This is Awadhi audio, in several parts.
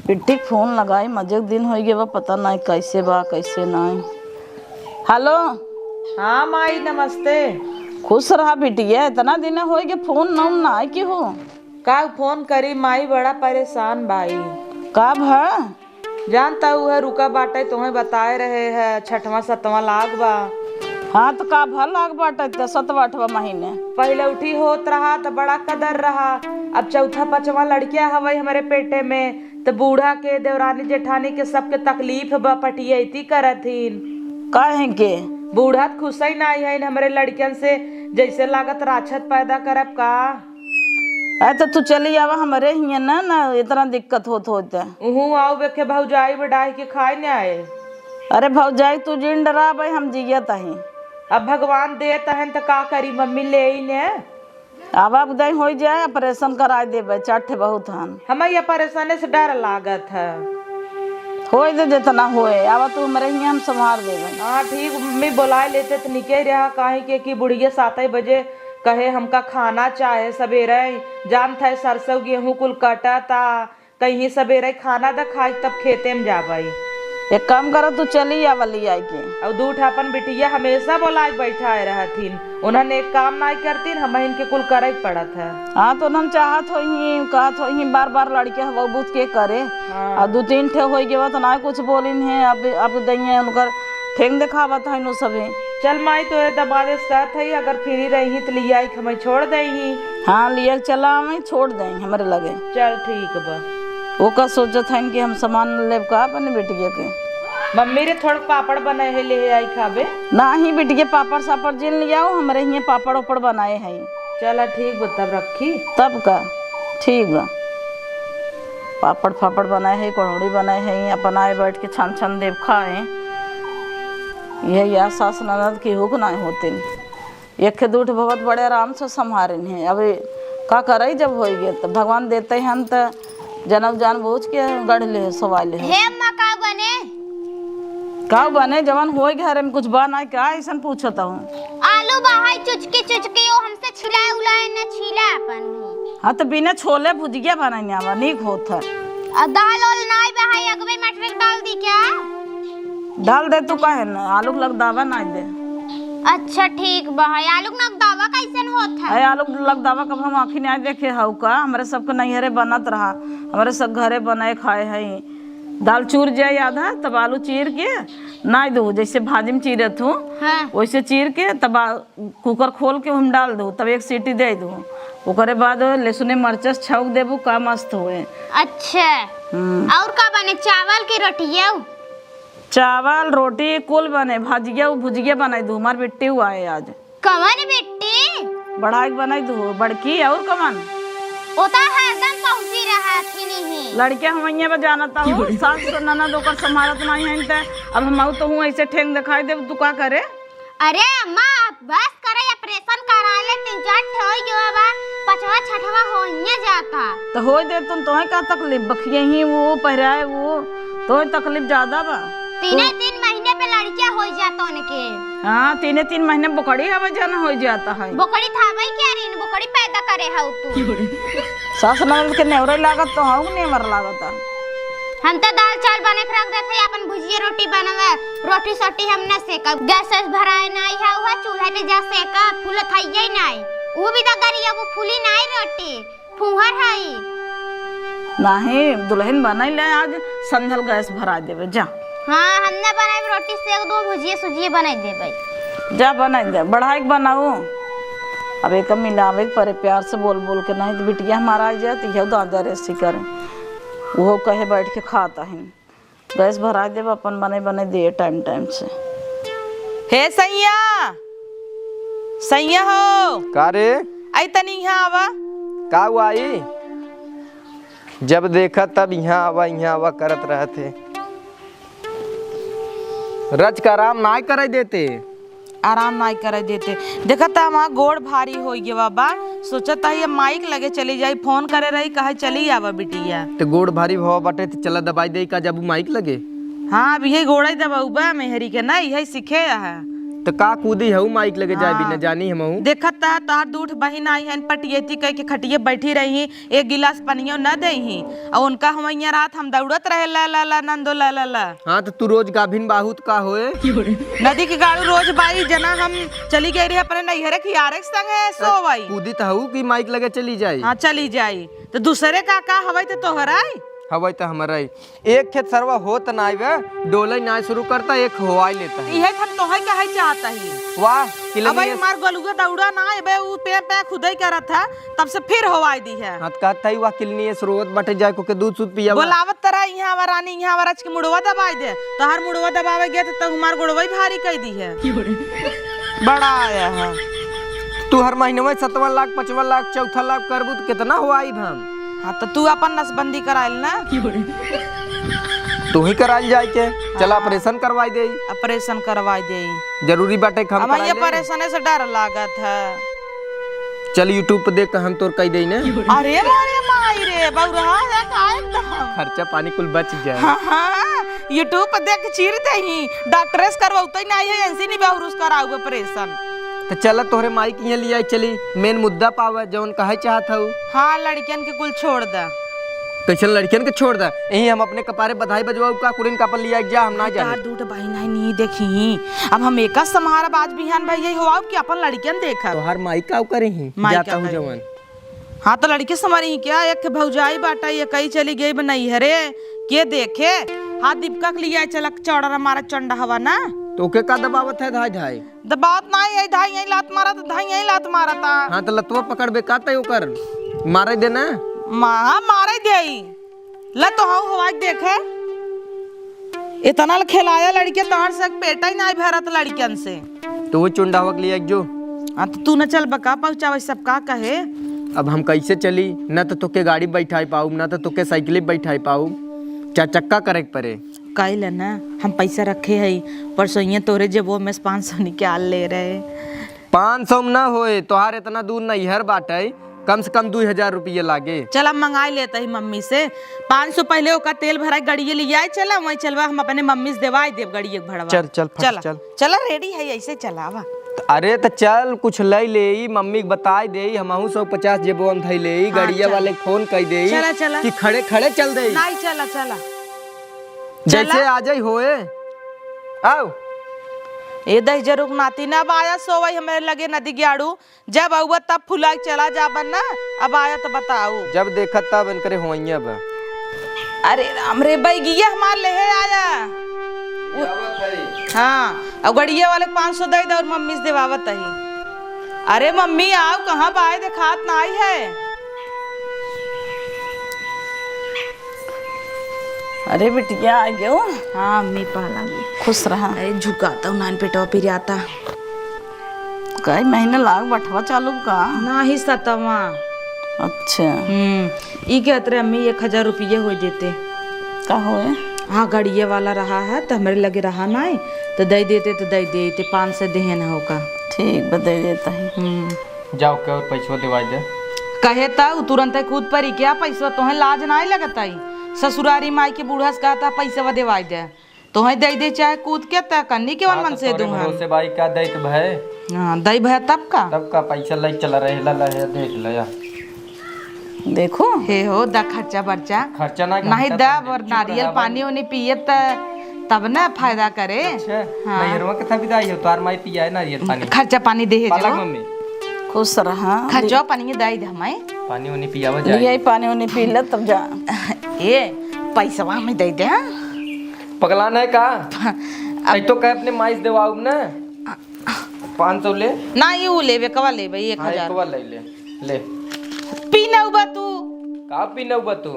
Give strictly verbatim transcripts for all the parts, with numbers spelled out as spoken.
बिट्टी फोन लगाई, मजे दिन होइ गए बा, पता नाहीं कैसे बा, कैसे नाहीं। हेलो। हाँ माई, नमस्ते। खुश रहा बिटिया, इतना दिन होइ गए, फोन नौन नाहीं की हो। का फोन करी माई, बड़ा परेशान बाई। का भा? जानता हुआ रुका बाटे, तोहे बताए रहे है, छठवाँ सतवाँ लाग बा। हाँ, तो का भा लाग बाटे, त सतवाँ अठवाँ महीने। पहिले उठी होत रहा, त बड़ा कदर रहा। अब चौथा पाँचवा लड़किया हवई हमरे पेटे में, त बूढ़ा के, देवरानी जेठानी के, सबके तकलीफ बा, पटियैती करत हीन। काहे के? बूढ़ा त खुश ही नाहीं है हमरे लड़कियन से, जैसे लागत राक्षस पैदा करब का। अरे तो तू चली आवा हमरे हियाँ ना, ना इतना दिक्कत होत होत है। उहूँ आउ बेखे भौजाई बडाही के खाए न आए। अरे भौजाई तू जिन डराबे, हम जियत ही। अब भगवान देत हन त का करी मम्मी, ले ही ने। अब अब दई होइ जाए, ऑपरेशन कराए देबे, चार ठे बहुत हन। हमें ये ऑपरेशन से डर लागत है। होए दे जितना होए, आवा तू हमरे हियाँ, हम संभार देबे। हाँ ठीक, मम्मी बोलाए लेते त निके रहा, काहे के कि बुढ़िया सात बजे कहे हमका खाना चाहे सबेरे, जानत है सरसों गेहूँ कुल कटता, कहीं सबेरे खाना द खाई तब खेते में जाबई। एक काम करा, तू चली आवा लियाई के। और दू ठा अपन बिटिया हमेशा बोलाए बैठाए रहथिन, उन्हन एक काम नाहीं करतीन, हम इनके कुल करे के पड़त है। हाँ, तो उन्हन चाहत होइहीं, कहत होइहीं, बार बार लड़के हवा बूत के करे। हाँ। और दू तीन ठे होइ गवा तो ना कुछ बोलिन है, अब, अब दइये उनकर ठेंग देखावत है नु सभी। चल माई, तो ये दमाद से कहत है, अगर फ्री रही तो लियाई के हमें छोड़ देही। हाँ, लिया के चला आवे, छोड़ देही हमरे लगे। चल ठीक बा। वो का सोचत हन कि हम सामान लेब का अपने बिटिया के? मम्मी रे, थोड़ पापड़ बनाए है, ले आई खाबे। नाही बिटिया, पापड़ सापड़ जिन लियाओ, हमरे हियाँ पापड़ ओपड़ बनाए है। चला ठीक बा, तब रखी। तब का, ठीक बा। पापड़ फापड़ बनाए है, कढ़ौड़ी बनाए है, अपन आए बैठ के छान छान देब खाए। यह या सास ननद की हुक नाहीं होतिन। एक दू ठे बहुत बड़े आराम से संभारिन है। अब का करई, जब होई गए त भगवान देते हन त जनऊ जान बूझ के गढ़ ले, सोवा ले। हे अम्मा, का बने? का बने, जवन होई घर में कुछ बा ना का, ऐसन पूछत हूँ। आलू बहाई चुचकी चुचकी, वो हमसे छिलाए उलाए न छीला अपन मुँह। हाँ, तो बिना छोले भुजिया बनाई आवा, नीक होत है। आ दाल ओल नाई बहाई, अगवे मटर डाल दी क्या? डाल दे तू, काहे न आलू के लगदावा नाई दे। अच्छा ठीक बा, है आलू के लगदावा कैसन होत है? अरे आलू के लगदावा कब हम आँखी नाई देखे हऊ का, हमरे सबके नैहरे बनत रहा, हमरे सब घरे बनाए खाए है। दाल चूर जाए आधा, तब आलू चीर के नाई दू, जैसे भाजी में चीरत हूँ, हाँ। वैसे चीर के तब आ-, कुकर खोल के हम डाल दू, तब एक सीटी दे दू। ओकरे बाद लहसुने मरचस छौंक देबू, का मस्त होए। अच्छा। हम्म। और का बने, चावल की रोटिया? चावल, रोटी, कुल बने, भजिया, उ भुजिया बनाई दू, हमार बिट्टी उ आए आज। कवन बिट्टी? बढ़ाई के बनाई दू, बड़की, और कवन? ओता हरदम पहुंची रहा थी नहीं। लड़के हम इहाँ बा जानता हो, सास ननद ओकर संभारत नहीं है, त अब हम आऊ तो हूँ ऐसे ठेंग दिखाई देब, तू का करे? अरे अम्मा, बस करे, ऑपरेशन करा ले, तीन चार ठे होई गयो बा, पाँचवा छठवा होइए जाता। तो होई दे तुम, तोहे का तकलीफ, बखिए ही वो, पहिराए वो, तोहे तकलीफ ज्यादा बा। तीने तू तीन महीने पे लड़किया होई जाता उनके। हाँ, तीने तीन महीने बोकड़ी हवा जाना होई जाता है। बोकड़ी था भाई क्या रीन, बोकड़ी पैदा करे हऊ तू। सास ननद के नेवरे लागत तो हऊ, नेवर लागत है। हम तो दाल चावल बने के रख देते, अपन भुजिया रोटी बनवे, रोटी सोटी हम न सेकब। गैस वैस भराए नाई है, वह चूल्हा पे जा सेका, फूलत है ये नाई। वो भी तो गरिया, वो फूली नाई रोटी, फुहर है। नाही, दुल्हन बनाई ले, आज संझल गैस भरा देवे, जा। हाँ, हमने बनाई रोटी सेक दो, भुजिया सुजिया बनाई देबे। जा बनाई दे, बढ़ाई के बनाऊ। अब एक मिलावे के परे प्यार से बोल बोल के, नहीं तो बिटिया हमारा आ जाए तो यह दादा रेसी करे। वो कहे बैठ के खाता है। गैस भरा देब, अपन बने बने दिए टाइम टाइम से। हे सैया, सैया हो। का रे? आई तनी यहाँ आवा। का हुआ आई? जब देखा तब यहाँ आवा, यहाँ आवा करत रहत है। रच का आराम नाय करे देते। आराम नाई करे देते। देखत हमार गोड़ भारी होई गवा बा, सोचत है ये माइक लगे चली जाई, फोन करे रही, कहे चली आवा बिटिया। ते गोड़ भारी भवा बाटे, ते चला दबाई दे का जाबू माइक लगे? हाँ, अब यही गोड़े दबाऊ बा मेहरी के ना, यही सीखे है। त का कूदी हऊ माइक लगे जाए हाँ। बिना जानी हमहू। देखत त तोहार दूठ बहिन आई हन, पटियेती कह के खटिये बैठी रही, एक गिलास पनियो न देही। और उनका हम यहाँ रात हम दौड़त रहे, ला, ला, ला, नंदो, ला, ला, ला। हाँ, त तू रोज गाभिन बाहू त का होए? नदी के गाड़ू रोज बाई जना हम चली गई रही अपने नैहरे खियारे के संग है, सो बाई। कूदी त हऊ कि माइक लगे चली जाई। हाँ, चली जाई। त दूसरे का, का हवाई त तोहराई? हवाई त हमराई। एक खेत सरवा होत नाई बे, डोले नाई शुरू करता, एक होवाई लेता है। इहे हम तोहे कहे चाहता ही। वाह, अब किलनी भाई है। हमार गोलुआ दौड़ा ना, एबे ऊ पे, पे खुदाई करत है, तब से फिर होवाई दी है। हाँ, त कहत है, वाह, किलनी है, स्रोत बटे जाए को के दूध सूध पियावा। बोलावत तरह यहाँ आवा रानी, यहाँ आवा राज के मुड़वा दबाई दे। तोहार मुड़वा दबावे गया त हमार गोड़वा ही भारी कह दी है। बड़ा आया है। तू हर महीने में सतवाँ लाख, पचवाँ लाख, चौथा लाख करबू त कितना होवाई हम? हाँ, त तू अपन नसबंदी कराइल ना। तू ही कराइल जाए के। चला, हाँ। ऑपरेशन करवाई देई। ऑपरेशन करवाई देई। जरूरी बाटे कि हम अब कराई ये ले। ऑपरेशन से डर लागत है। चल, YouTube पे देख के हम तोर कई देई ने। अरे मोरे माई रे, बौरहा है का एकदम। खर्चा पानी कुल बच जाए। हाँ, हाँ, YouTube पे देख के चीर देही। डॉक्टर से करवाउते नहीं है, ऐसे नहीं बहुरुस कराऊ ऑपरेशन। त चल, तोहरे माई के यहाँ लियाई चली, मेन मुद्दा पावे, जौन कहे चाहत हऊ। हाँ, लड़कियन के कुल छोड़ द। कैसन लड़कियन के छोड़ द? यही हम अपने कपारे बधाई बजवाऊ का, कुरिन का अपन लिया जा, हम ना जाने। तार दूठ बहिन है, नी देखी। अब हम एका संभारब आज बिहान भैया हो, अब कि अपन लड़कियन देखब। तोहार माई का करे ही? माई जाता का हूँ करे? जवन। हाँ, त लड़की संभारी ही क्या? एक भौजाई बाटा, ये कई चली गई बा नैहरे, के देखे? हाँ, दीपिका के लियाई चला, चौड़ा मारा चंडा हवा ना। त ओके का दबावत है धाई धाई? दबावत नाई है, धाई यहीं लात मारत, धाई यहीं लात मारता। हाँ, त लतवा पकड़बे का तय ओकर? मारे देना। मा-, हाँ, मारे देई। ले तो हऊ हवा के देखे। इतना ल खेलाया लड़के, तोहर से पेटा ही नाई भरत लड़कियन से। तो वो चुंडा हवा के लिए एक जो। हाँ, त तू न चल बका पहुँचावे, सब का कहे? अब हम कैसे चली? न त तोके गाड़ी बैठाई पाऊ, न त तोके साइकिल बैठाई पाऊ, चार चक्का करे के पड़े। कइल न, हम पैसा रखे हई, परसोइये तोरे जेबो में से पाँच सौ निकाल ले रहे। पाँच सौ में ना होए, तोहार इतना दूर नैहर बाटे, कम से कम दुई हजार रुपये लागे। चल, हम मंगाई लेत ही मम्मी से, पाँच सौ पहले ओका तेल भराई गड़िये लियाई, चला वहीं चलवा, हम अपने मम्मी से देवाई देब गड़िये के भड़वा। चल, चल, फट चला। चल। चला, रेडी है, ऐसे चलावा। त-, अरे त चल, कुछ लई लेई, मम्मी के बताई देई, हमहू सौ पचास जेबो में धई लेई, हाँ, गड़िया चल। वाले के फोन कई देई चला, चला। कि खड़े खड़े चल देई। नाई, चला, चला। जैसे चला। आ जाई होए। आओ। ए दहिजरू के नाती ना, अब आया सोवई हमरे लगे नदी ग्याड़ू, जब अउबा तब फुला के चला जाबन ना, अब आया त बताऊ। जब देखत तब इनकरे होइया बा। अरे राम रे, बैगिया हमार लेहे आया। उ-, हाँ, अब गड़िया वाले पाँच सौ दे दे और मम्मी से देवावत ही। अरे मम्मी, आओ, कहाँ बाय देखात नाई है? अरे बिटिया, आ गयो। हाँ अम्मी, पहला भी। खुश रहा। अरे झुकाता हूँ, नान पेटवा पिराता। कई महीने लाग बठवा चालू का? नाही, सतवा। अच्छा। हम्म, ई कहत रहे अम्मी, एक हजार रुपये हो देते। का होए? हाँ, गड़िया वाला रहा है, त हमरे लगे रहा नाई, त दे देते, त दे देते, पाँच सौ देहन होका। ठीक बा, दे देता है। हम्म। जाओ के और पैसवा देवाई दे। कहे त उ तुरंत कूद परी, क्या पैसवा? तोहे लाज नाई लगत आई? ससुरारी माई के बूढ़ा से कहता पैसवा देवाई दे। तोहे दे दे चाहे कूद के, त कन्नी के वन हाँ, मन तो से तोरे दूंहन। भरोसे बाई का दैत भय। हाँ, दई भय तब का? तब का पैसा लई चला रहे, ला, ला, देख ले या। देखो। हे हो, दा खर्चा बर्चा। खर्चा ना, नहीं घंटा दा, सब और चुप नारियल रहा पानी भाई। उनी पिए त तब ना फायदा करे। अच्छा, हाँ। नैहरवा के था विदाई हो, तोहार माई पिया है नारियल पानी। खर्चा पानी दे है पालक जो। मम्मी। खुश रहा। खर्चा पानी दे दे हमारे। पानी उनी पियावा जाए। लिया ही पानी उनी पी ले तब जा। ए, पैसवा हमें दे दे, हाँ? पगला नहीं का? अब ऐ तो कह अपने माई से देवाऊ ना। पाँच सौ ले। ना, ये वो लेबे, कवा लेबे, हाँ, एक हजार। एक बार ले ले, ले। पीनऊ बा तू। का पीनऊ बा तू?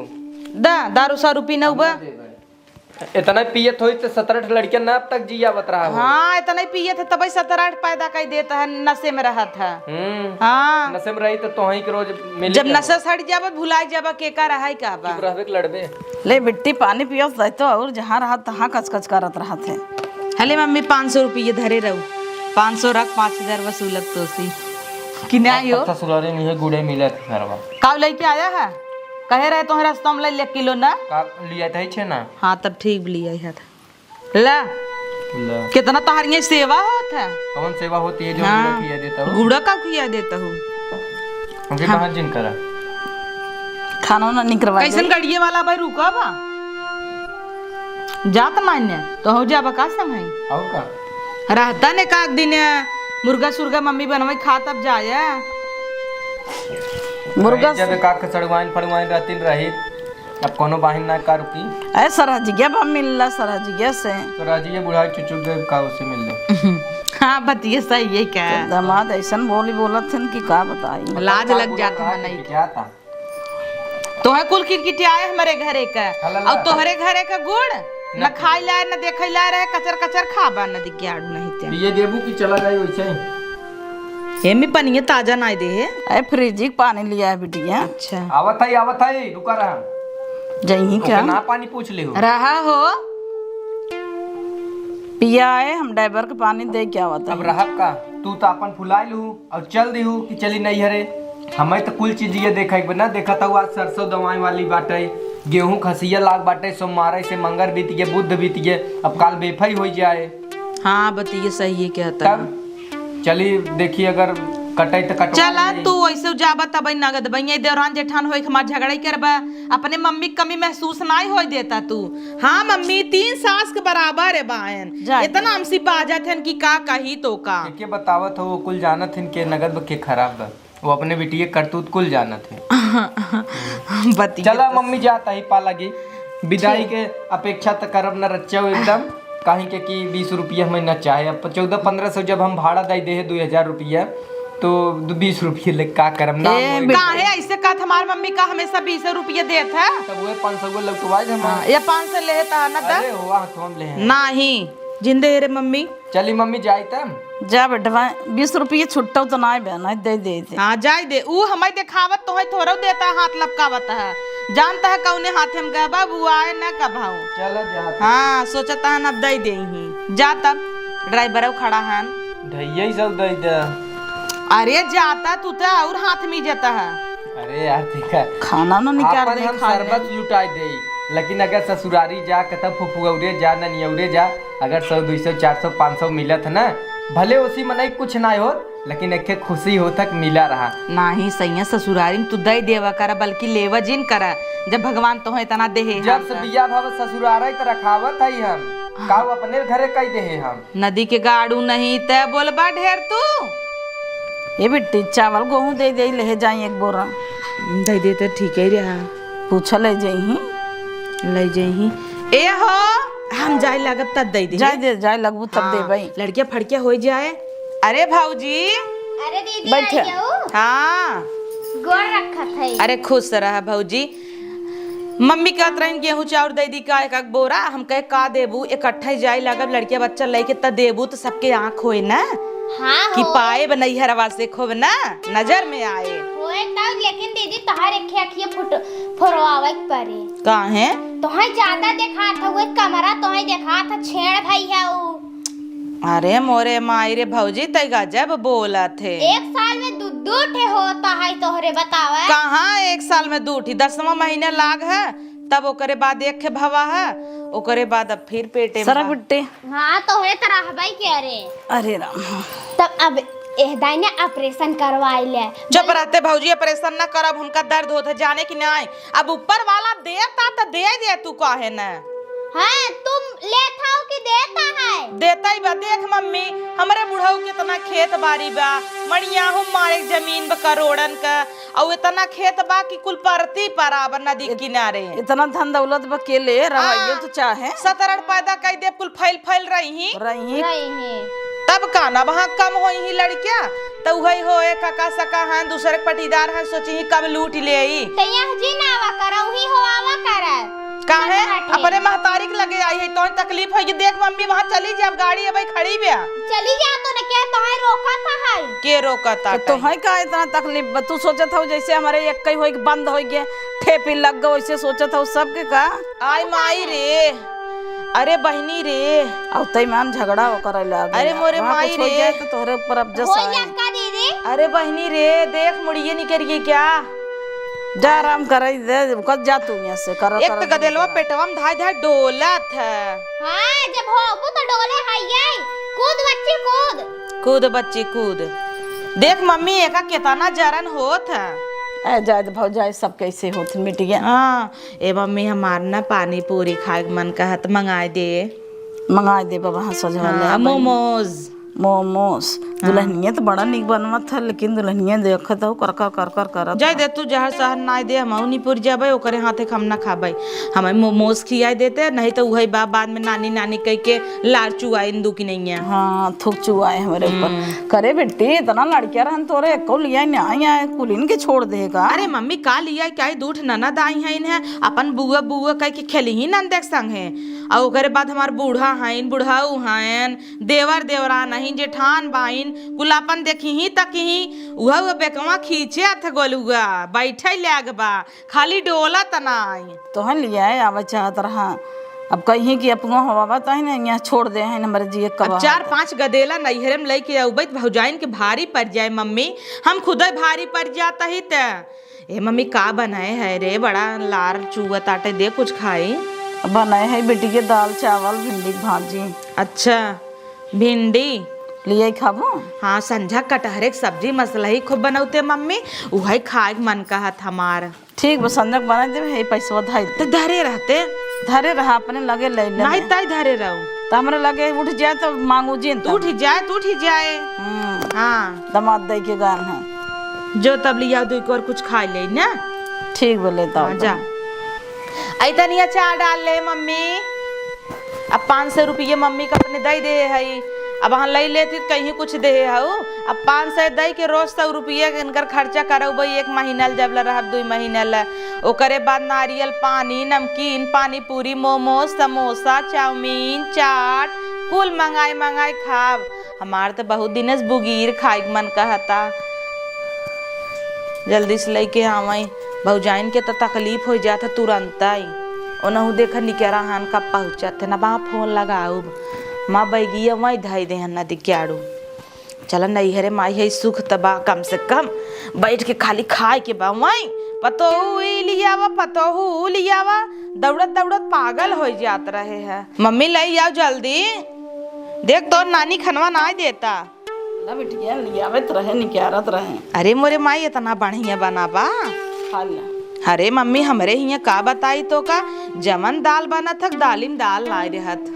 दा, दारू सारू पीनऊ बा। हम ना देबे। इतना पियत होई तो सत्रह ठो लड़कियां ना अब तक जियावत रहा होई। हाँ, इतना ही पियत है, तबे सत्रह पैदा कर देता है, नशे में रहत है। हम्म। हाँ। नशे में रही तो तोहई के रोज मिली जब के नशा हो। सड़ जाबा, भुलाई जाबा, के का रहा है, का बा? चुप रहबे के लड़बे। ले बिट्टी, पानी पियो, जाए तो और जहाँ रहत तहाँ कचकच करत रहत है। हले मम्मी, पाँच सौ रुपये धरे रहू, पाँच सौ रख, पाँच हजार वसूलक तोसी। कि नहीं हो? ससुरारी नहीं है, गुड़े मिला था घरवा। काऊ लेके आया है? कहे रहे तोहरा से तो हम ले ले किलो ना। का लिया था छे ना? हाँ, तब ठीक लिया है। ला, ला। कितना तोहर यहाँ सेवा होत है। कौन सेवा होती है जो हाँ। गुड़ा खिया देता हो? गुड़ा का खिया देता हो? हमके हाँ। कहाँ जिन करा? खाना ना निकरवा कैसन दे। गड़िए वाला भाई रुका बा? जात मान्य, तो हो जाबा का समय? और का? रहता ने का दिन मुर्गा सुर्गा मम्मी बनवाई खा तब जाया। मुर्गा जब का के सड़वाइन फड़वाइन रहती रही, अब कोनो बाहिन ना का रुकी। ए, सरहजिया बा मिलला, सरहजिया से। सरहजिया बुढ़ा चुचुक गए, का उसे मिल ले। हाँ, बतिये सही है का? तो दामाद ऐसन बोली बोलत हन कि का बताई। लाज लग जात है मनई। क्या था? तोहे कुल किटकिटियाए हमरे घरे का। हला ला। और तोहरे घरे का गुड़, न न खाई लाए, न देखे लाए रहे, कचर कचर खाबा, न दिखे आड़ू नहीं ते। ये देबू कि चला जाए वैसे ही? एमे पनिये ताजा नाई दे है। ए, फ्रिज के पानी लिया है बिटिया। अच्छा। आवत है, आवत है, रुका रहा। जइही ओके का? ना पानी पूछ ले हो। रहा हो। पिया है, हम डाइबर के पानी दे के आवत है। अब रहब का? तू तो अपन फुलाइल हूँ और चल दी हूँ कि चली नैहरे। हमें तो कुल चीज ये देखा एक बार ना देखा था, आज सरसों दवाई वाली बाटे, गेहूं खसिया लाग बाटे, सोमवार से मंगर बीत गए, बुध बीत गए, अब काल बेफई हो जाए। हाँ, बतिये सही है कहता। तब चली देखी, अगर कटाई तो कटवा चला, ले। तू ऐसे जाबा तब नगद बइया देवरान जेठान होई, हमार झगड़ा ही करबा। अपने मम्मी के कमी महसूस नाई होई देता तू। हाँ मम्मी, तीन सास के बराबर है बायन। जा। इतना हमसे बाजत हन कि का कही तो का। के बतावत हो, वो कुल जानत हन के नगद बा के खराब बा। वो अपने बिटिया करतूत कुल जानत है। बतिया चला तो मम्मी जाता ही पा लगी। विदाई ठीक। के अपेक्षा त करब न रच्चा एकदम। काहे के कि बीस रुपया हमें न चाहे। अब चौदह पन्द्रह सौ जब हम भाड़ा दे दे है, दो हजार रुपया, तो दो, बीस रुपये ले का करब ना ए, होई। काहे ऐसे कहत, हमार मम्मी का हमेशा बीस रुपये देत है? तब वो पाँच सौ को लौटवाए दे हम। हाँ, ये पाँच सौ लेहे त ना द। अरे हो, हाँ, तो हम ले हैं। नाही, जिंदे रे मम्मी। चली मम्मी, जाई तब। जा बेटवा, बीस रुपये छुट्टो तो ना बे, ना दे दे दे। हाँ, जाई दे। ऊ हमें देखावत तो है, थोड़ो देता, हाथ लपकावत है। जानता है कौने हाथे हम गए बाबू, आए ना कभाऊ। चला जा। हाँ, सोचता है ना, अब दे दे ही। जा तब, ड्राइवर खड़ा है। ढैया ही सब दे दे। अरे जाता तू तो और हाथ में जाता है। अरे यार, ठीक है। खाना ना निकाल आपन दे, हम खा ले। शरबत लुटाई दे, लेकिन अगर ससुरारी जा, कतौ फुफुगौरे जा, ननियौरे जा, अगर सौ, दुई सौ, चार सौ, पाँच सौ मिलत है ना, भले उसी मनई कुछ ना होत, लेकिन एक ठे खुशी होत है कि मिला रहा। नाही सैया, ससुरारी में तू दे देवा करा, बल्कि लेवा जिन करा, जब भगवान तोहे इतना देहे जब हाथ से है। बिया भाव ससुरारी त रखावत है हम, हाँ। काऊ अपने घरे कई देहे हम। नदी के गाड़ू नहीं तै बोलबा ढेर तू। ए बिट्टी, चावल गेहूं दे दे, ले जाई एक बोरा। दे दे तो ठीक है रहा। पूछा ले जाई ही। ले जाई ही। ए हो, हम जाए लागब तब दे दे। जाए दे, जाए लगबू तब हाँ, देबई। लड़किया फड़किया हो जाए। अरे भौजी। अरे दीदी, बैठ। आई जाऊ। हाँ। गोड़ रखत है। अरे खुश रहा भौजी। मम्मी कहत रहिन, "गेहूं चाउर दे दी का एक, एक बोरा?" हम कहे, "का देबू, इकट्ठा ही जाए लागब, लड़किया बच्चा लेके त देबू त सबके आँख होए ना।" हाँ कि हो। पाए ब नैहरवा से खूब ना नजर में आए। होए तब, लेकिन दीदी तोहार एक अखिया फुट-, फोरवावे के पड़े। काहे? तोहे ज्यादा देखात हउए कमरा, तोहे देखात ह छेड़ भई है उ। अरे मोरे माई रे भौजी, तै गजब बोलत है। एक साल में दू, दू ठे होता है तोहरे बतावे। कहाँ एक साल में दू ठी? दसवाँ महीना लाग है, तब ओकरे बाद एक ठे भवा है, ओकरे बाद अब फिर पेटे में सरक बा। बिट्टे। हाँ, तोहरे त रहबे के अरे। अरे राम। तब अब एह दाई ने ऑपरेशन करवाई ले। चुप रहते भौजी, ऑपरेशन ना करब, हमका दर्द होत है, जाने कि नहीं। अब ऊपर वाला देता त दे दे, तू काहे न? हाँ, तुम लेत हो कि देता है? देता ही बा। देख मम्मी, हमरे बुढ़ऊ कितना खेत बारी बा, मणियाहू मारे जमीन बा करोड़न का, अउ इतना खेत बा कि कुल परती पराब नदी इत-, किनारे। इतना धन दौलत बा के ले, रहाइयो हाँ, तो चाहे। सतरन पैदा कई दे, कुल फैल फैल रही ही। रही ही। रही ही। तब का ना वहाँ कम होई ही लड़किया, त उहई होए काका सका हन, दूसरे के पटीदार हन, सोची ही कब लूट लेई। त यह जी ना आवा करा, उही हो आवा करा। काहे? सतरन ठे। अपने महतारी के लगे आई है, तोहे तकलीफ होई कि देख मम्मी वहाँ चली जा, अब गाड़ी अबे खड़ी बा। चली जा तो न, के तोहे रोकत है? के रोकत तो आटे? तोहे का इतना तकलीफ बा? तू सोचत हो जैसे हमरे एक कई होई के बंद होई गए, ठेपी लग गए, वैसे सोचत हो सबके का? आई माई रे, अरे बहिनी रे। अब तई मान झगड़ा हो करे लाग अरे गया। मोरे वहाँ माई कुछ हो रे। जाए तो तोहरे ऊपर अब जस हो आई। जा का दीदी? अरे बहिनी रे, देख मुड़िए निकल गई क्या? जा आराम करइ दे, कद जा तू यहाँ से, कर, एक कर तो गदेलवा पेटवा में धाय धाय डोलत है। हाँ, जब होबू तो डोले है ये। कूद बच्ची, कूद। कूद बच्ची, कूद। देख मम्मी, एका केतना जरन होत है। ए, जाए दे भौजाई, सब कैसे होत मिट गया। हाँ, ए मम्मी, हमार ना पानी पूरी खाए के मन कहत, मंगाए दे। मंगाए दे बाबा, हाँ, सजवा ले हाँ, आ बहिनी। मोमोज। मोमोज। हाँ। दुल्हनिया तो बड़ा निक बनवत है, लेकिन दुल्हनिया देखत हो, कर, कर, कर, कर, करत जाए है। दे तू, जहर सहन नाई दे, हमहू निपुर जाबे, ओकरे हाथे के हम ना खाबे। हमें मोमोज खियाए देते, नहीं तो उहई बा, बाद में नानी, नानी कह के लार चुआइन दू की नहीं है। हाँ, थूक चुआए हमरे ऊपर। हम्म। करे बेटी, इतना लड़किया रहन तोरे, एको लिया नहीं आए, कुलिन के छोड़ देगा। अरे मम्मी, का लिया, क्या ही दूठ ननद आई है इन्हें, अपन बुआ, बुआ कह के खेली ही नंद एक संग है। और ओकरे बाद हमार बूढ़ा हइन, बुढ़ऊ हइन, देवर देवरान हइन, जेठान बाइन, कुल अपन देखिही तकिही, उहउ बेकवा खींचे अथ गोलुआ, बैठे लाग बा, खाली डोलत नाई। तोहन लियाए आवे चाहत रहा, अब कहीं कि अपनो हवा बताई ना, यहाँ छोड़ दे हैं, हमारे जिए अब कबा चार होता। पाँच गदेला नैहरे में लइके अउबे त भौजाइन के भारी पड़ जाए मम्मी, हम खुदे भारी पड़ जात ही त। ए मम्मी, का बनाए है रे? बड़ा लार चुअत आटे, दे कुछ खाई। बनाए है बेटी के दाल चावल भिंडी के भाजी। अच्छा, भिंडी। लियाई खाबो? हाँ, संझा कटहरे के सब्जी मसलही खूब बनौते मम्मी, उहई खाए के मन कहत हमार। ठीक बा, संझा के बना देबे, हे पैसवा धाई दे। तो धरे रहते। धरे रहा, अपने लगे ले ले। नहीं, तय धरे रहो। तो हमरे लगे उठ जाए तो मांगू जिन तू तब। उठ जाए, तू उठ जाए। हम्म। हाँ। दामाद दई के गान है। जो तब लिया दो, एक और कुछ खा ले ना। ठीक बोले तो हाँ, जा। आई तनी अचार डाल ले मम्मी। अब पाँच सौ रुपये मम्मी का अपने दई दे हई। अब हाँ लई लेती त कहीं कुछ दे हऊ। अब पाँच सौ दई के रोज सौ रुपये इनकर खर्चा करउबई एक महीना ल, जब ल रहब दुई महीना ल। ओकरे बाद नारियल पानी, नमकीन, पानी पूरी, मोमोज, समोसा, चाउमीन, चाट कुल मंगाई मंगाई खाब। हमार त बहुत दिने से बुगीर खाए के मन कहता। जल्दी से लइके आवई, भौजाइन के त तकलीफ होइ जात है तुरंतई। ओनहु देखा निकरा हन कब पहुँचत है, ना बा फोन लगाउब। माँ बैगिया वहीं धई दे हन ना दिक्याड़ू। चल नैहरे माई है सुख त बा, कम से कम बैठ के खाली खाए के बा। वहीं पतोहू ई लियावा, पतोहू ऊ लियावा, दौड़त दौड़त पागल होइ जात रहे है। मम्मी लई आओ जल्दी, देख तोर नानी खनवा नाई देता। ना बिटिया, लियावत रहे, निकारत रहे। अरे मोरे माई, इतना बढ़िया बना बा। खा ले। अरे मम्मी, हमरे हियाँ का बताई तो का, जमन दाल बनत हक, दाली में दाल नाई रहत।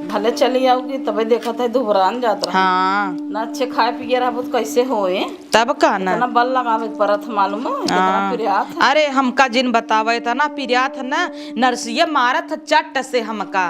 भले चली आओगी, तबे देखत है, दुबरान जात रहे। हाँ। ना अच्छे खाए पिए रहबो तो कैसे होए? तब का ना? इतना बल लगावे के परत, मालूम है? इतना हाँ। पिरियात है। अरे हमका जिन बतावे, इतना पिरियात है ना, नरसिया मारत है चट्ट से हमका।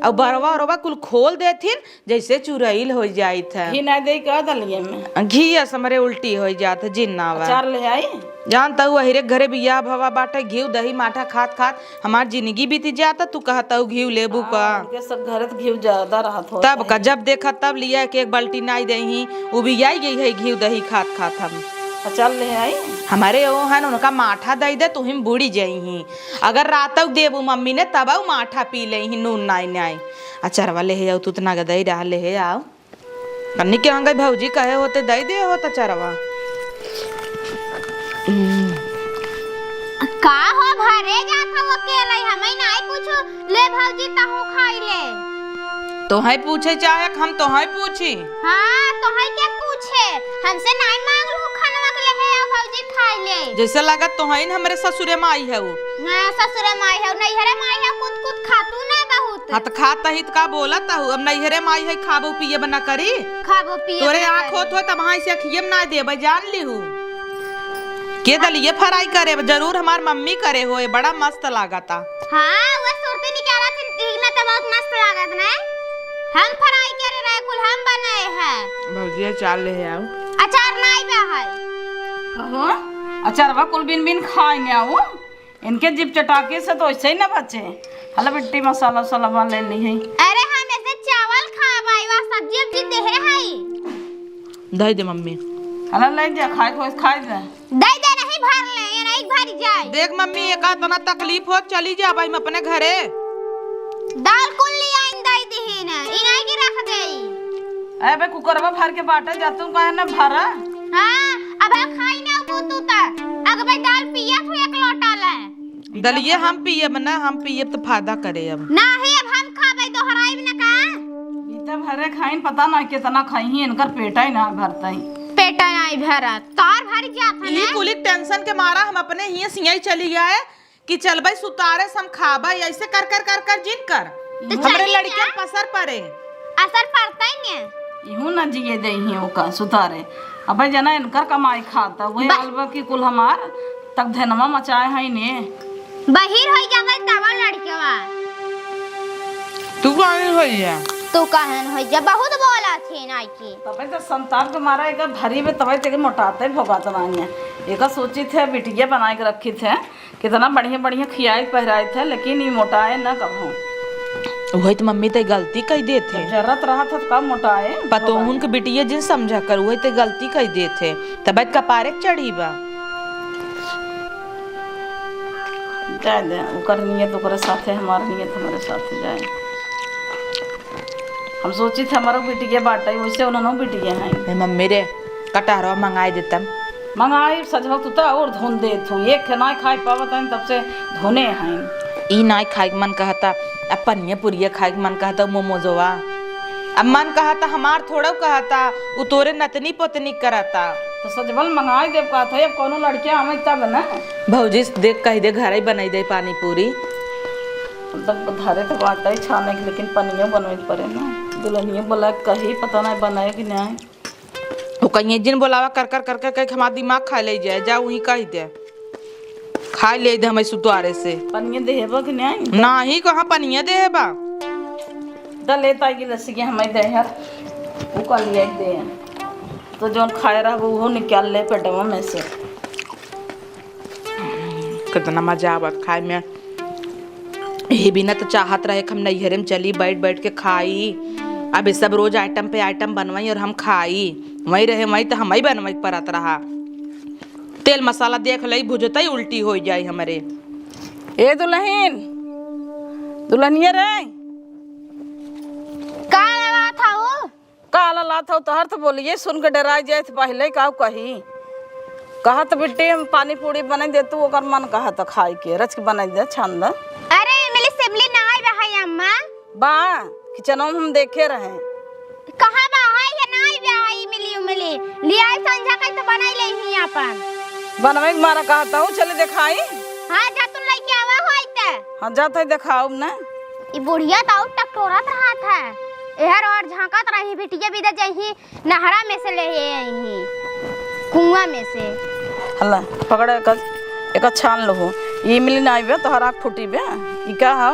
और बरवा उरवा कुल खोल देथिन, जैसे चुरैल हो जाइत है। घी ना दे का दलिया में? घी अस हमरे उल्टी हो जात है, जिन ना आवा। अचार ले आई? जानत हऊ, अहिरे घरे बियाह भवा बाटे, घीव दही माठा खात खात हमार जिंदगी बीत जात, तू कहत हऊ घीव लेबू का? हाँ, उनके सब घरे त घीव ज्यादा रहत हो तब का, जब देखा तब लिया के एक बाल्टी नाई देही, उबियाई गई है घीव दही खात खात हम। अचार ले आई? हमारे वो हन, उनका माठा दई दे, तुहिम बूड़ी जइही। अगर रातऊ देबू मम्मी ने, तबऊ माठा पी लेही, नून नाई नाई। अचारवा ले हे आऊ, तू त नगदई रहा, ले हे आऊ। कन्नी के अंगई भौजी कहे होते दई दे होता चरवा। हम्म। का हो भरे जात हो अकेले, हमें नाई पूछू, ले भौजी तहू खाई ले। तोहई पूछे चाहे हम तोहई पूछी? हाँ, तोहई के पूछे, हमसे नाई मांग लू खनवा के ले हे आ भौजी खाई ले। जैसे लागत तोहई न हमरे ससुरे माई है वो। हाँ, ससुरे माई है, नैहरे माई है, कुछ कुछ खातू नहीं बहुत। हाँ, त खात ही त का बोलत हऊ? अब नैहरे माई है, खाबो पिए बना करी। खाबो पिए तोरे बना आँख करी। होत होए, तब हाँ से अखिए में ना देबे, जान लिहू। के दलिये फ्राई करे, जरूर हमार मम्मी करे होए, बड़ा मस्त लागता। हाँ, वो सुरती निकाला थी, ठीक ना, तो बहुत मस्त लागत ना। हम फ्राई करे रहे, कुल हम बनाए हैं। भौजिया, चाल ले आओ। अचार नाई बा है। कहो, अचारवा कुल बिन बिन खाए ने आऊ। इनके जीभ चटाके से तो ऐसे ही ना बचे। हला बिट्टी मसाला उसाला बा ले ली है। अरे हम ऐसे चावल खा भाई, वहाँ सब्जी उब्जी दे रहे हैं। दे दे मम्मी। हला ले जा, खाए को खाए जा। दे दे नहीं भर ले, ये नहीं भर जाए। देख मम्मी, एका इतना तकलीफ हो, चली जा भाई हम अपने घरे। दाल कुल ले आइन दे दी ना, इनाई के रख दे। अबे कुकरवा भर के बाटे जा, तू काहे ना भरा? हाँ, अब हम खाई ना को तू ता। अगबे दाल पियत हो एक लोटा ले। दलिये हम पियब ना, हम पियब त फायदा करे अब। नाही, अब हम खाबे, दोहराइब न का? ई त भरे खाइन, पता ना कितना खाई, इनकर पेटा ही ना भरता ही। पेटा नाही भरत, तोर भर जात है ई ना। कुलिक tension के मारा हम अपने हिये सियाई चली आए कि चलबे सुतारे से हम खाबे, ऐसे कर कर कर कर जिन कर। तो हमरे चली लड़कियन जा। पसर पड़े। असर पड़ता ही नहीं। इहू ना जिए दे ही ओका सुतारे। अबे जना इनकर कमाई खाता, वही बा- अलबा की कुल हमार तक धनवा मचाए है ने। बहिर होई जावे तब लड़कवा। तू काहे होई जा? तू काहे न होई जा? बहुत बोला थी नाई की। तबे तो संताप के मारा एक भरी में तबे तेरे मोटाते भोगात नाई है। एक सोची थे बिटिया बनाए के रखी थे, कितना बढ़िया बढ़िया खियाई पहिराए थे, लेकिन ई मोटाए न कभू। वही तो मम्मी ते गलती कई देत है। जब जरूरत रहा था तो कब मोटाए? पतोहुन के बिटिया जिन समझा कर, वही ते गलती कई देत है। तबे कपारे के चढ़ी बा। जाए दे, ओकर नियत ओकरे साथे, हमार नियत हमरे साथे जाए। हम सोची थे हमारो बिटिया बाटे, वैसे उन्होंने बिटिया हैं। ए मम्मी रे, कटहरवा मंगाई देतम। मंगाई, सजवा तू तो और धुन देत हूँ, एक थे नाई खाई पावत हैं, तब से धुने हैं। ई नाई खाई के मन कहता, अब पनिया पुरिया खाई के मन कहता, मोमोजवा। अब मन कहता, हमार थोड़ा कहता, उ तोरे नतनी पोतनी करता। तो सजवल मंगाई देब कहत है, अब कौनो लड़किया आवे तब ना। भौजी से देख कह दे, घर ही बनाई दे पानी पूरी। तब धरे तो बाटे छाने के, लेकिन पनियो बनवे के पड़े ना। दुल्हनिया बोला कही, पता नहीं बनाए कि नहीं। वो कहीं जिन बोलावा कर कर कर कर कह के हमार दिमाग खा ले जाए, जा वहीं कह दे, खा ले दे हमें सुतवारे से। पनिया देहेबा कि नहीं? नाही, कहाँ पनिया देहेबा? द लेता गिलसिया हमें दे यार, वो कर लिया दे। तो जौन खाए रहबो, उहो निकाल ले पेटवा में से। कितना मजा आवत खाए में। यही बिना तो चाहत रहे कि हम नैहरे में चली, बैठ बैठ के खाई। अब ये सब रोज item पे item बनवाई और हम खाई। वहीं रहे, वहीं तो हमही बनवाई के परत रहा। तेल मसाला देख लई, भुजतई उल्टी हो जाई हमरे। ए दुल्हन, दुल्हनिया रे। का ललात हऊ? का ललात हऊ? तोहर तो बोलिए सुन के डराई जाए, तो पहले का कही। कहत बिट्टी हम पानी पूरी बनाई दे, तू ओकर मन कहत खाए के, रच के बनाई दे, छान दे। अरे, इमली सिमली ना आइबा है अम्मा। बा, किचनवा में हम देखे रहे। कहाँ बा? हाय, ये ना आइबा है इमली उमली। लियाई संझा कई तो बनाई ले ही अपन। बनवे के मारा कहत हऊ, चले देखाई। हाँ, जा तू लइके आवा होई ते। हाँ, जात है देखाउब ना। ई बुढ़िया तो और टकटोरत रहत है। एहर और झांकत रही, बिटिया बिदा जइही, नहरा में से ले आई ही, कुआं में से। हल्ला, पकड़ एक, एक छान लो हो। ई इमली ना आइबे, तोहर आँख फूटी बे। ई का हौ?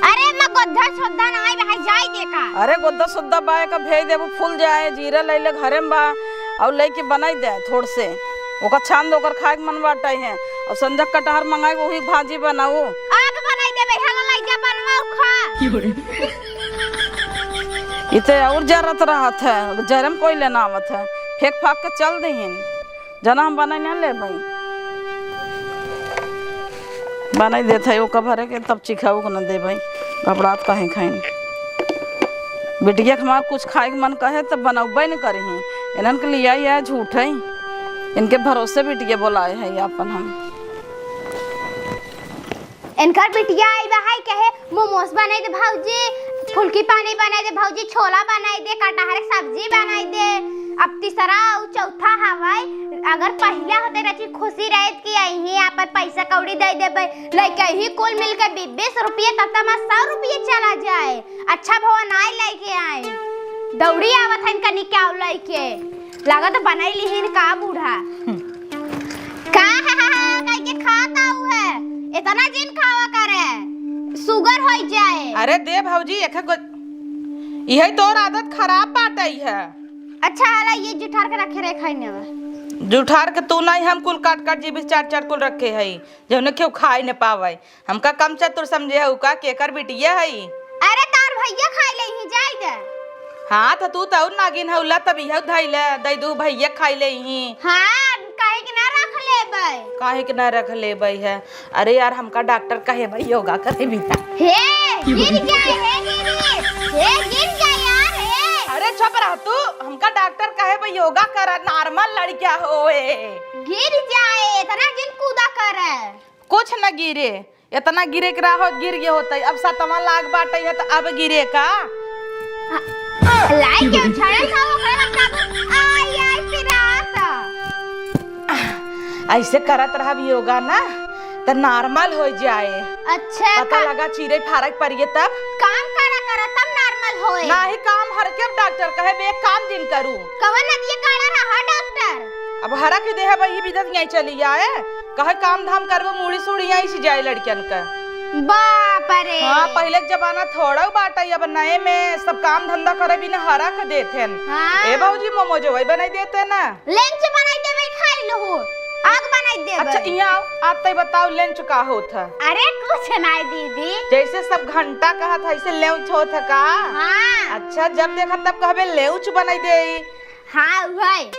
अरे, मैं गोद्धा सोद्धा ना आइबे, है जाई दे का। अरे, गोद्धा सोद्धा बा, एक भेज देबू, फूल जाए, जीरा ले ले घरे में बा, और लेके बनाई दे थोड़ से। ओकर छान दे, ओकर खाए के मन बाटे है। और संझा कटहर मंगाई, वही भाजी बनाऊ। आग बनाई देबे, हला लाई जा, बनवाओ खा। ई ते और जरत रहत है, जरे में कोई लेना आवत है, फेंक फाक के चल दहिन। जना हम बनाई ना लेबई, बनाई देत है, ओका भरे के तब चिखाऊ को न देबई, घबरात काहे खाइन। बिटिया के हमार कुछ खाए के मन कहे तब बनौबे न करही, इन्हन के लियाई है झूठ है, इनके भरोसे बिटिया बोलाए है आपन हम। इनकर बिटिया आई बा, हाय कहे, "मोमोज बनाई दे भौजी, फुलकी पानी बनाई दे भौजी, छोला बनाई दे, कटहर के सब्जी बनाई दे।" अब तीसरा अउ चौथा हवै, अगर पहिला होते रची खुशी रहत कि अइहीं आपन पैसा कौड़ी दे देबै, लइके ही कुल मिल के बीस बीस रुपये, तब तक हमार सौ रुपये चला जाए। अच्छा भवा नाई लइके आए, दौड़ी आवत है इनका निकाल लइके। लागत बनाई लिहिन का बूढ़ा। का कह के खाता हूँ है? इतना जिन खावा करे, sugar होई जाए। अरे दे भौजी, एक गो, इहे तोर आदत खराब बाटई है। अच्छा, हला ये जुठार के रखे रहे खाई नेवा। जुठार के तू नहीं, हम कुल काट काट जीभी चाट चाट कुल रखे हई, जौने केहू खाई न पावे। हमका कम चतुर समझे हऊ का? केकर बिटिया हई? अरे तार भैया खाई लेइहीं, जाई दे। हाँ, तो तू तो और नागिन हऊ, ला तब इहउ धई ले, दई दू भैया खाई लेइहीं। हाँ, काहे के ना रख लेबै? काहे के ना रख लेबै है? अरे यार, हमका डॉक्टर कहे भाई योगा करे बेटा। हे, गिर जाए, हे गिरी। हे, गिर जाए यार, हे। अरे चुप रह तू। हमका डॉक्टर कहे बा योगा करा, normal लड़किया होए। गिर जाए, इतना जिन कूदा करे। कुछ न गिरे, इतना गिरे के रहा होत गिर गए होते। अब सतवाँ लाग बाटे है तो अब गिरे का? लाई के उछाड़ल था ओकरा लग का। आई, आई, पिरात। ऐसे करत रहब योगा ना, त normal हो जाए। अच्छा, पता का लगा चिरे फारक परिए तब। काम करा करा तब normal होए। नाही काम हर के डॉक्टर कहे बे एक काम जिन करू। कवन नदिया काढ़ा रहा डॉक्टर? अब हरा के देह वही बिदत यहीं चली जाए, कहे काम धाम करबो, मूड़ी सूड़ी यहीं से जाए लड़कियन का। बाप रे। हाँ, पहिले के जमाना थोड़ा बाटा, अब नए में सब काम धंधा करे बिना हरा के देत हैं। हाँ। ए भौजी, मोमोज वही बनाई देते ना। लेंच बनाई देबे, खाई लहू। आग बनाई देबे। अच्छा, यहाँ आओ, आप तय बताओ, लेंच का होत है? अरे, कुछ नाई दीदी। जैसे सब घंटा कहत है, ऐसे लेंच होत है का? हाँ। अच्छा, जब देखा तब कहबे लेंच बनाई दे। हाँ, उहै।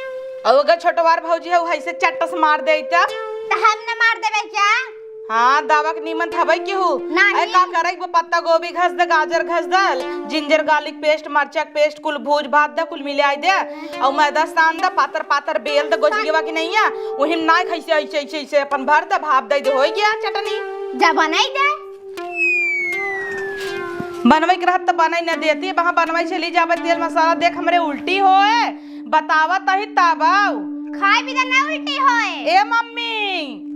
और अगर छोटवार भौजी है, उहै से चट्टस मार दे तब? त हम न मार देबे क्या? हाँ, दावा के नीमन थबई केहू। नाही। ऐ का करे, वो पत्ता गोभी घस दे, गाजर घस दे, जिंजर garlic paste, मरचा के paste, कुल भूज भात दे, कुल मिलाई दे, और मैदा सान दे, पातर पातर बेल दे, गोजियवा की नैया, वही में नाई खैसे ऐसे, ऐसे, ऐसे अपन भर दे, भाप दे दे, हो गया चटनी। जा बनाई दे। बनवे के रहत त बनाई न देती, वहाँ बनवे चली जाबे, तेल मसाला देख, हमरे उल्टी होए, बतावत ही तब आऊ। खाए बिना ना उल्टी होए। ए मम्मी,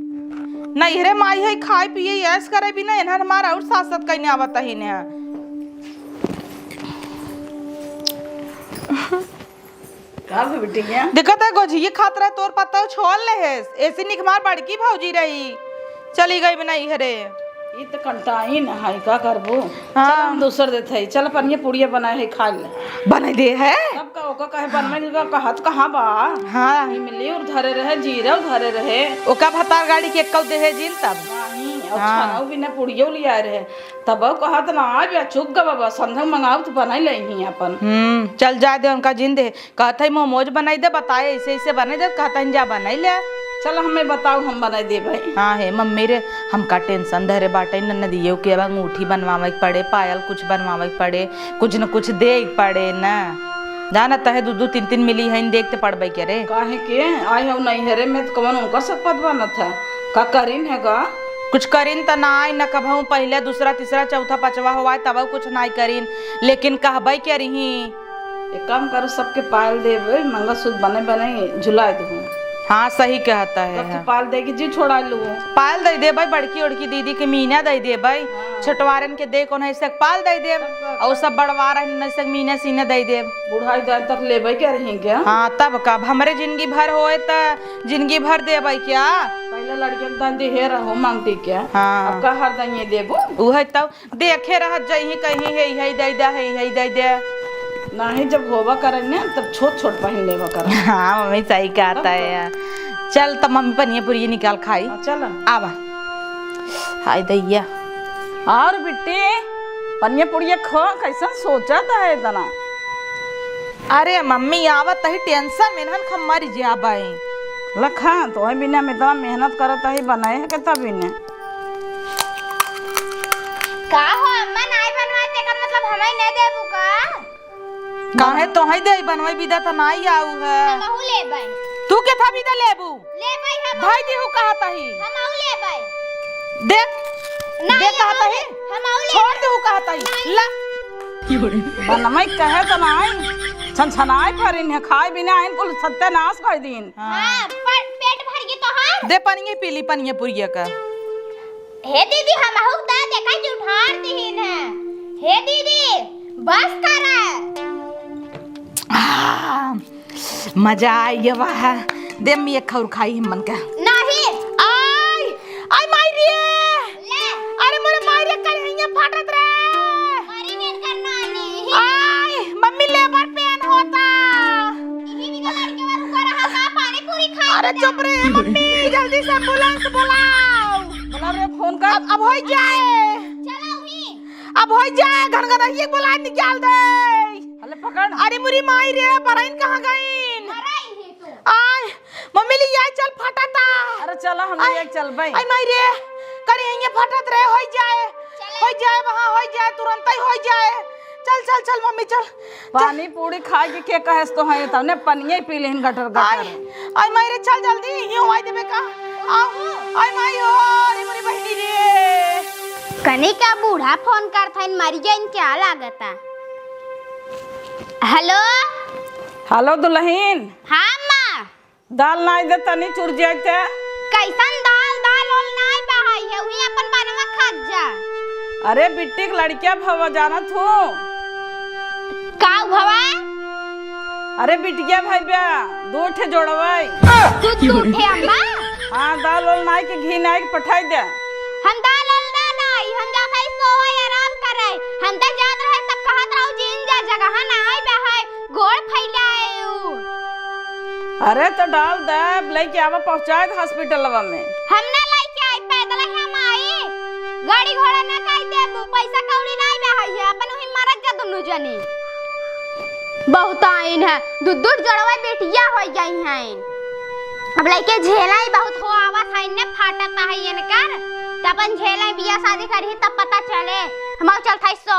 नैहरे माई है, खाए पिए ऐश करे बिना, इन्हन हमार और सासत कहीं आवत ही ने। का भे बिटिया? देखत है, गोझिये खात रहे, तोर पत्ता छोड़ ले है। ऐसी निक हमार बड़की भौजी रही, चली गई बिना नैहरे। ई त कंटाइन है, का करबो? हाँ। चल, हम दूसर देत है। चल, पनिया पुड़िया बनाए है, खा ले। बनाई दे है? तब का, ओका कहे बनवे के का कहत कहाँ बा? हाँ। इमली और धरे रहे, जीरा और धरे रहे। ओका भतार गाड़ी के कौ देहे जिन तब। नहीं, और हाँ। छानौ बिना पुड़ियो लिया रहे। तब कहत ना, आ बे, चुक ग बाबा, संझा मंगाओ तो बनाई ले ही अपन। हम्म, चल जाए दे, उनका जिन दे। कहत है मोमोज बनाई दे, बताए ऐसे ऐसे बनाई दे, कहत है जा बनाई ले। चल हमें बताओ, हम बनाई देबे। हाँ हे मम्मी रे, हमका tension धरे बाटे, ननदियो के अब अंगूठी बनवावे के पड़े, पायल कुछ बनवावे के पड़े, कुछ न कुछ दे के पड़े ना। जानत है दू दू तीन तीन मिली है, देखते पड़बे के रे। काहे के आए हो नैहरे में तो कवन उनकर सब पद बनत है, का करीन है गा? कुछ करीन त ना आई, न कबहूँ पहले दूसरा तीसरा चौथा पाँचवा हो आए तब कुछ नाई करीन, लेकिन कहबे के रही। एक काम करो, सबके पायल देबे, मंगलसूत्र बने बने झुलाए देबो। हाँ, सही कहत है। सबके पायल दे के जी छोड़ा लू। पायल दे देबे, बड़की उड़की दीदी के मीना दे देबे, हाँ। छोटवारन के दे कौन है, से पायल दे देब, तब का? और सब बड़वारन है, से मीना सीना दे देब। बुढ़ाई दान तक लेबे के रही क्या? हाँ, तब का, अब हमरे जिंदगी भर होए त जिंदगी भर देबे क्या? पहले लड़के के दान दिहे रहो मांगती क्या? हाँ। अब का हर दान ये देबो? उहे तब देखे रहत जइही कहीं, "हे, हे दे दे, हे, हे दे दे।" नाही, जब होबा करे ने, तब छोट छोट पहिन लेबा कर। हाँ, मम्मी सही कहत है। चल, तब मम्मी पनिया पुरिया निकाल खाई। हाँ, चल। आवा। हाय दैया। और बिट्टी, पनिया पुरिया खो, कैसन सोचत है इतना? अरे मम्मी, आवत ही tension में हन, हम मर जाबे। लखा, तोहे बिना हम इतना मेहनत करत ही, बनाए है के तब इन्हें। का हो अम्मा, नाई बनवाए तेकर मतलब हमई नहीं देबू का? काहे तोहई दे बनवाई, बिदा त नाई आऊ है। हमहू लेबै। तू के था बिदा लेबू? लेबै हम। भाई देहू कहत ही। हमहू लेबै। दे। नहीं, दे कहत ही। हमहू लेबै। छोड़ देहू कहत ही। नहीं। ला। बनवाई कहे त नाई। छन छनाए फरिन है, खाए बिना आइन कुल सत्यानाश कर दीन। हाँ, पर पेट भर गई तोहार। दे पनिये पी ली, पनिये पुरिया का। हे दीदी, हमहू दा देखा जुठार दिहिन है। हे दीदी, बस करा। आ, मजा आई गया, वाह। दे मी एक खौर खाई हिम्मन का। नहीं। आई, आई माई रे। ले। अरे मोरे माई रे, करेहिया फाटत रे। अरे नेन करना नहीं। आई, मम्मी labor pain होता। इही बिना लड़के वाला रुका रहा का पानी पूरी खाए अरे बिना। चुप रे मम्मी, जल्दी से ambulance बुलाओ। बुलाओ रे, फोन कर। अब, अब होई जाए। चलो ही। अब होई जाए, घनघनहिया के बुलाए निकाल दे। अरे पकड़। अरे मुरी माई रे, बरइन कहाँ गइन? अरे ही तू। आय, मम्मी ले आई चल फटाता। अरे चला हम आय, ले चलबै। आय माई रे, करेहिया फटत रहे, होई जाए। चले। होई जाए, वहाँ होई जाए, तुरंत ही होई जाए। चल, चल, चल, मम्मी, चल। चल। पानी पूरी खाए के, के कहेस तो है, तने पनिये पी लेहिन गटर, गटर। आई, आई माई रे, चल जल्दी, इहीं होवाई देबे का? आओ, आई माई हो, अरे मोरी बहिनी रे। कने का बूढ़ा फोन करत हइन, मरी गइन का लागता। हेलो? हेलो दुलहिन। हाँ अम्मा। दाल नाई दे तनी चुर जाए ते। कैसन दाल, दाल ओल नाई बहाई है, उही अपन बनवा खात जा। अरे बिट्टी के लड़किया भवा जानत हूँ। का भवा? अरे बिटिया भाई बा, दो ठे जोड़वाई। तू दो ठे अम्मा? हाँ, दाल ओल नाई के घी नाई के पठाई दे। हम दाल ओल ना नाई, हम जात हई सोवई आराम करई। हम त जात रहे तब कहत रहू जिन जा जगह नाई बहाई। गोड़ फैलाए उ। अरे तो डाल दे, लइके आवा, पहुँचाए दे हॉस्पिटलवा में। हम ना लइके आई, पैदल हम आई। गाड़ी घोड़ा ना काई देबू, पैसा कौड़ी नाई बा है, अपन वही मरत जा दुनू जनी। बहुत आइन है, दू दू जोड़वा बिटिया हो गई हैं। अब लइके झेलाई बहुत हो आवत है, इन्ने फाटत है इनकर। त अपन झेलाई बियाह शादी करी तब पता चले। हम चलत है सो